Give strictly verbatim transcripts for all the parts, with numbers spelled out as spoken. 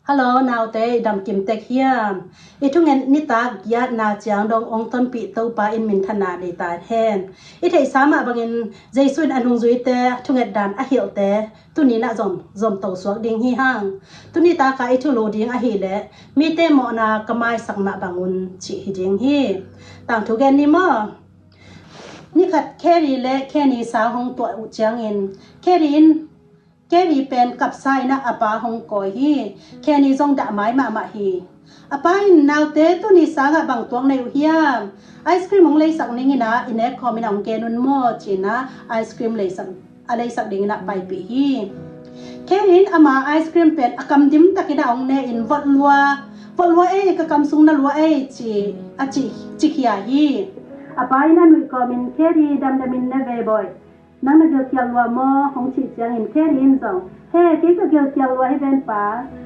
Hello, naute, i dam kim tek hiam? I thunget nitak giatna ciang dong ong tonpih Topa in minthanna nei ta hen. I theihsa mah bangin Jesu in a nungzuite thunget dan a hilhte tuni nah zom, zom to suak ding hi hang. Tuni taka i thulu ding ahileh mite mawhna ka maisak mah bangun cih hi ding hi. Tangthu gen ni maw? Nikhat Kerry le Kenny sang hong tuah uh ciangin Kerry in Kerry pen kapsa in ah a pa hong kawi hi. Kenny zong dah mai mahmah hi. A pa in, "Naute, tuni sangah bang tuak nei uh hiam? Ice cream hong leisak ning in ah i nek khawm in ah hong gen un maw?" ci-in ah ice cream leisak, a leisak ding in ah paipih hi. Kerry in ama ice cream pen a kam dim takin ah hong ne in, "Vot lua, vot lua ei, ka kam sung na lua ei," ci, a ci, ci khia hi. A pa in a nuih kawmin, "Kerry, damdamin ne ve bawi. Nang na gilkial lua maw?" hong cih ciangin Kerry in zong, "He, kei ka gilkial lua hi ven pa.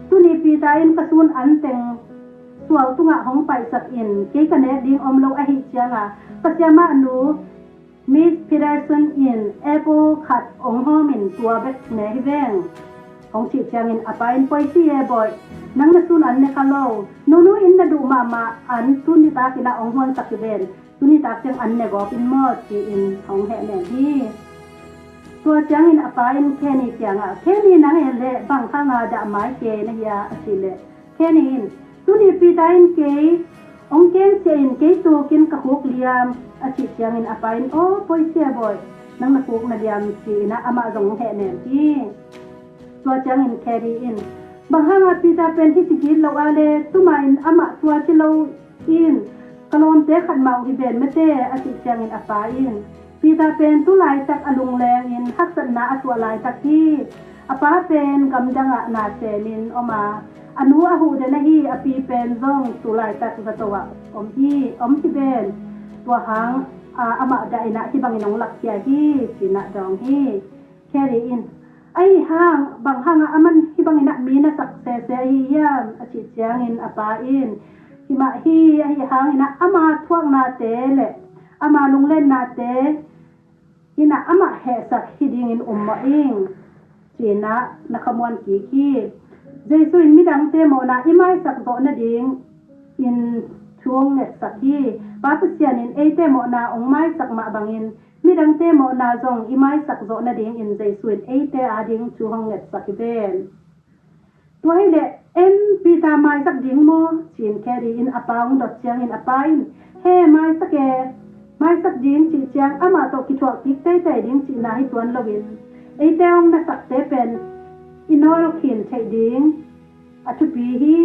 Tuni Peter in ka sun an teng sual tungah hong paihsak in, kei ka nek ding om lo ahih cianga Pasiamah nu Miss Peterson in apple khat ong hawm in tua bek ne hi veng," hong cih ciangin a pa in, "Poi si e bawi, nang na sun an ne kha lo. Nunu in na duh mahmah an tuni takin ah ong huansak hi ven. Tuni tak ciang an ne gawp in maw?" ci-in hong hehnem hi. Tua ciangin a pa in Kenny kiangah, "Kenny, nang en leh bang hanga dah mai kei na hia?" a cih leh Kenny in, "Tuni Peter in kei ong kengsia in kei tukin ka khuk liam," a cih ciangin a pa in, "Aw, poi si e bawi, nang na khuk na liam," ci-in ah amah zong hong hehnem hi. Tua ciangin Kerry in, "Bang hanga Peter pen hih ci git lo a le, tuma in amah tua ci lo in, ka lawmte khat mah uh hi ven mate," a cih ciangin a pa in, "Peter pen tu laitak a lungleng in haksatna a tuah laitak hi. A pa pen gamdangah na semin om a, a nu a huh den ahi, a pi pen zong tu laitak zato ah om hi, om hi ven. Tua hang a, amah dah in ah hih bangin hong lakkhia hi," ci-in ah dawng hi. Kerry in, "Ahi hang, bang hanga aman hih bangin ah mi na sak sese ahi hiam?" a cih ciangin a pa in, "Himah hi, ahi hangin ah ama thuaknate le ama lunglennate in ah amah hehsak hi dingin um mawh ing," ci-in ah na khamuan kik hi. Jesu in midangte mawhna i maisak zawh nadingin thu hong ngetsak hi. Pa Pasian in eite mawhna hong maisak mah bangin midangte mawhna zong i maisak zawh nadingin Jesu in eite ading thu hong ngetsak hi ven. Tua hileh, "En Peter maisak ding maw?" ci-in Kerry in a pa hong dot ciangin a pa in, "He, maisak e, maisak ding," cih ciang amah tawh kithuah kik teitei ding cihna hi tuan loin eite hong nasakte pen i nawl khin theih ding a thupi hi.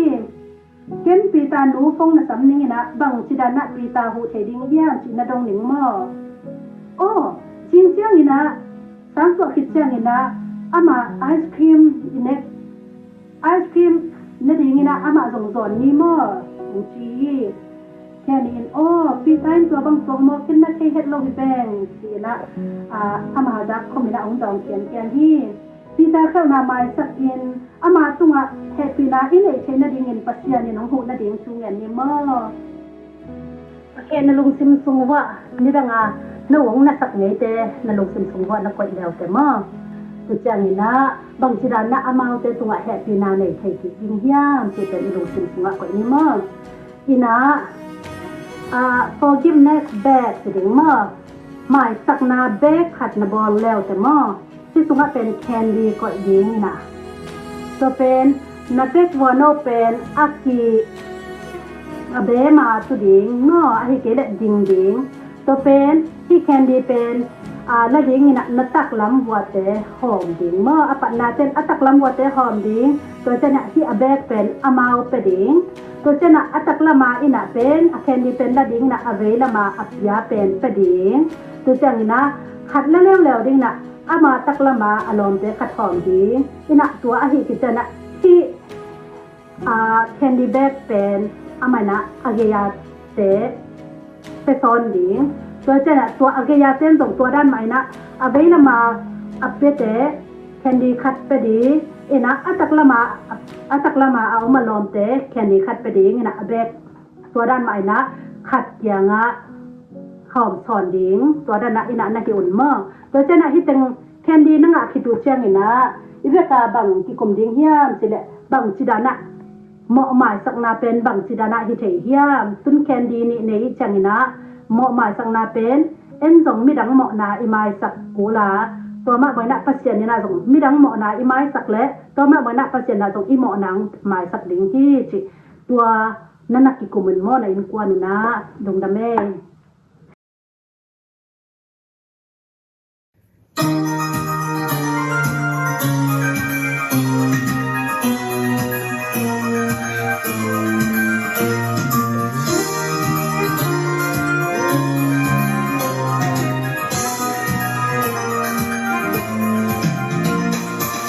"Ken Peter nu phone na sam ning in ah bang cidan ah Peter huh thei ding hiam?" cih na dong ning maw? Aw, cing ciangin ah, sang tuah khit ciangin ah amah ice cream i nek, ice cream na dingin ah amah zong zawn ni maw? Hong ci hi. Kenny in, "Aw, Peter in tua bang tuak maw, ken na thei het lo hi veng," ci-in ah, ah, ama zak khawm in ah hong dawng kiankian hi. Peter khelhna maisak in ama tungah hehpihna i neih theih nadingin Pasian in hong huh nading thu ngen ni maw? He, na lungsim sung uah nidanga na ung na sak ngeite na lungsim sung uah na koih leute maw? Tu ciangin ah bang cidan ah amaute tungah hehpihna nei thei kik ding hiam cih pen i lungsim sungah koih ni maw? In ah, ah, forgiveness bag ci ding maw? Maisakna bag khat na bawl leute maw? Hih sungah pen candy koih ding in ah, tua pen na bag vuano pen a ki, a bema tu ding maw, ahi kei leh ding ding. Tua pen hih candy pen, ah, la ding in ah na taklam vuate hawm ding maw? A patna ten a taklam vuate hawm ding. Tua ciangin ah hih a bag pen amau pia ding. Tua ciangin ah a taklam a in ah pen a candy pen la ding in ah a veilam a a pia pen pia ding. Tua ciangin ah khat la leuleu ding in ah ama taklam a a lawmte khat hawm ding in ah, tua ahi khit ciangin ah hih, ah, candy bag pen amah in ah a gei-ate pia sawn ding. Tua ciangin ah tua a gei-ate in zong tua dan mah in ah a veilam a a piate candy khat pia ding in ah a taklam a, a taklam a a om a lawmte candy khat pia ding in ah a bag tua dan mah in ah khat kiangah hawm sawn ding, tua dan ah in ah na hi un maw? Tua ciangin ah hih teng candy na ngah khit uh ciangin ah i vek a bang kikum ding hiam cih leh bang cidan ah Mawh maisakna pen bangci danah hi thei hiam? Tun candy nih nei ih cianginah mawh maisakna pen en zong midang mawhna i maisak kula, tua mah banginah Pasian inah zong midang mawhna i maisak leh tua mah banginah Pasian inah zong i mawhna maisak ding hi cih tua na na kikumin maw, na innkuan unah? Lungdam ei.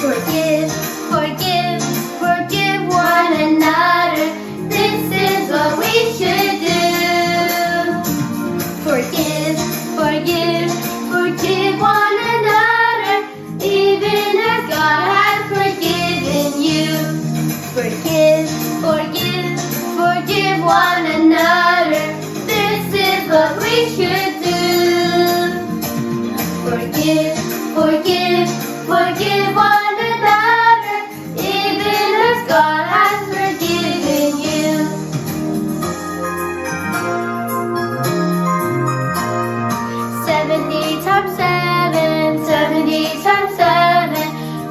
Forgive, forgive, forgive one another. This is what we should do. Forgive, forgive, forgive one another, even as God has forgiven you. Forgive, forgive, forgive one another. This is what we should do. Forgive, forgive, forgive one another, even as God has forgiven you. Seventy times seven, seventy times seven,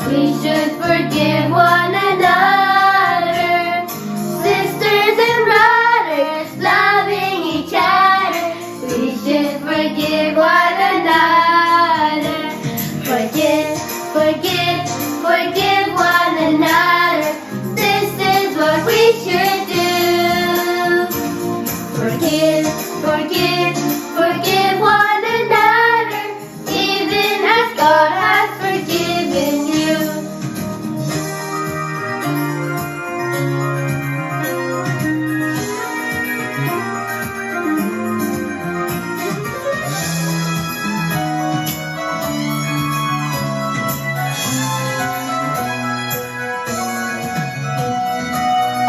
we should forgive one another. Sisters and brothers, loving each other, we should forgive one another. Forgive, forgive, forgive one another. This is what we should do. Forgive, forgive, forgive one another, even as God has forgiven you.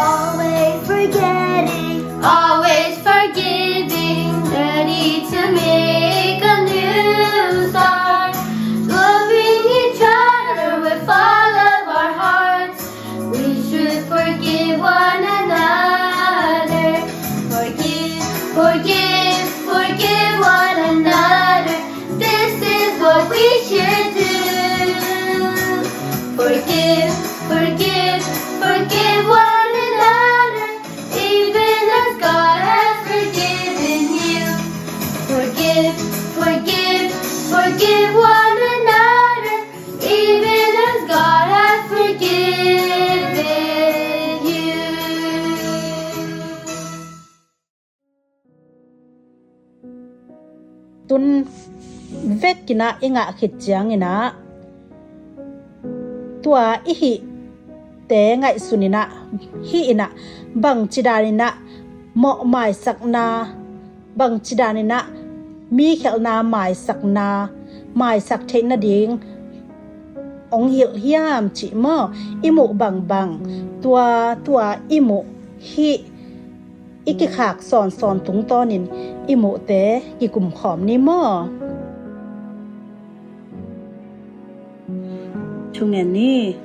Always forgetting, always forgiving, ready to make a new start. Loving each other with all of our hearts, we should forgive one another. Forgive, forgive, forgive one another. This is what we should do. Forgive, forgive, forgive one another, even as God has forgiven you. Forgive, forgive, forgive one another, even as God has forgiven you. Tun vekinah i ngah khit cianginah tua i hihte ngaihsuninah, hih inah bangci daninah mawh maisakna, bangci daninah mi khialhna maisakna, maisak theih nading hong hilh hiam cih maw, i muh bangbang, tua, tua i muh hih i kikhak sawnsawn tungtawnin i muhte kikumkhawm ni maw? Thungen ni.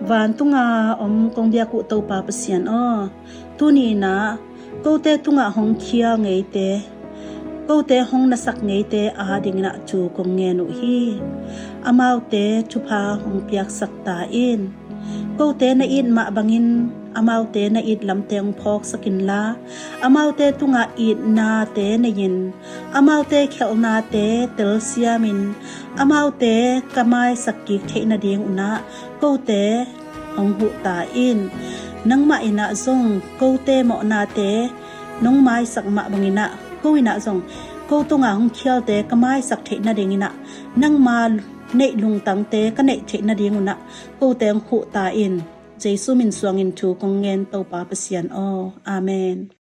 Vantunga om kong biak uh Topa Pasian aw, tuni inah kote tungah hong khial ngeite, kote hong nasak ngeite adinginah thu kong ngen uh hi. Amaute thupha hong piaksak ta in. Kote na it mah bangin amaute na it lamte hong phawksak inla, amaute tungah itnate nei-in, amaute khialhnate telsiamin, amaute ka maisak kik theih nading unah kote hong huh ta in. Nangmah inah zong kote mawhnate nong maisak mah banginah ko inah zong ko tunga hong khialte ka maisak theih nadinginah nangma neih lungtangte ka neih theih nading unah kote hong huh ta in. Jesu min suangin thu kong ngen Topa Pasian aw. Amen.